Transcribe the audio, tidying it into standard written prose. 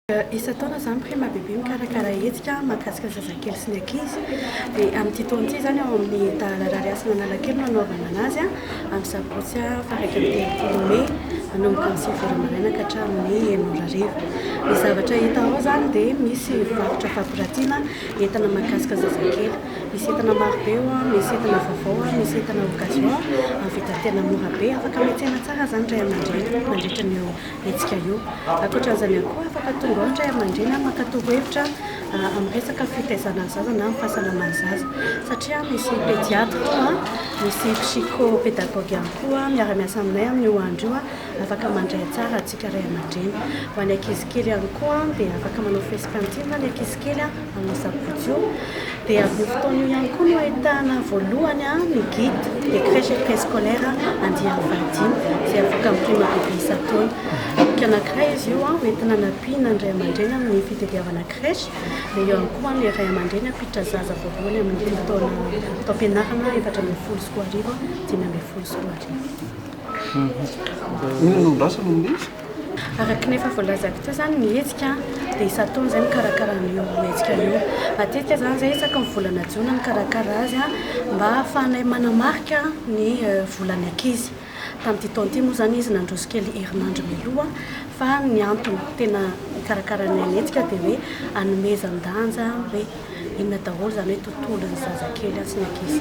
Isan-taona izany Prima Bebe mikarakara hetsika mahakasika ny zazakely sy ny ankizy. Dia amin'ity taona ity izany ao amin'ny Tahala Rarihasina Analakely no hanaovana anazy amin'ny sabotsy faha 31 mey manomboka amin'ny 9 ora maraina ka hatramin'ny 6 ora hariva. Ny zavatra hita ao izany dia misy varotra fampiratiana entana mahakasika ny zazakely. Misy entana maro be ao, misy entana vaovao, misy entana occasion amin'ny vidiny tena mora be. Afaka miantsena tsara izany ny ray aman-dreny mandritra an'io hetsika io. Ankoatran'izany ihany koa, afaka tonga ao ny ray aman-dreny maka torohevitra amin'ny resaka fitaizana ny zaza na amin'ny fahasalaman'ny zaza. Satria misy pédiatre ao, misy psychopédagogue ihany koa miara-miasa aminay amin'io andro io, afaka mandray tsara antsika ray aman-dreny. Ho an'ny ankizy kely ihany koa dia afaka manao fesy-cantine ny ankizy kely amin'io sabotsy io. Dia amin'io fotoana io ihany koa no ahitana voalohany ny guide des crèches et préscolaires andiany fahadimy izay avoakan'ny Prima Bebe isan-taona. Boky anankiray izy io hoentina hanampiana ny ray aman-dreny amin'ny fitadiavana crèche, dia eo ihany koa ny ray aman-dreny hampiditra zaza voalohany amin'ity taona taom-pianarana 2014 2015. Inona no andrasana amin'ilay izy? Araka ny efa voalazako teo izany ny hetsika dia isan-taona izay mikarakara an'io hetsika io. Matetika izany izay isaky ny volana jona mikarakara azy mba hahafahanay manamarika ny volan'ny ankizy. Tamin'ity taona ity moa izany izy nandroso kely herinandro mialoha fa ny antony tena nikarakaranay ny hetsika dia hoe hanomezan-danja hoe inona daholo izany hoe tontolon'ny zazakely sy ny ankizy.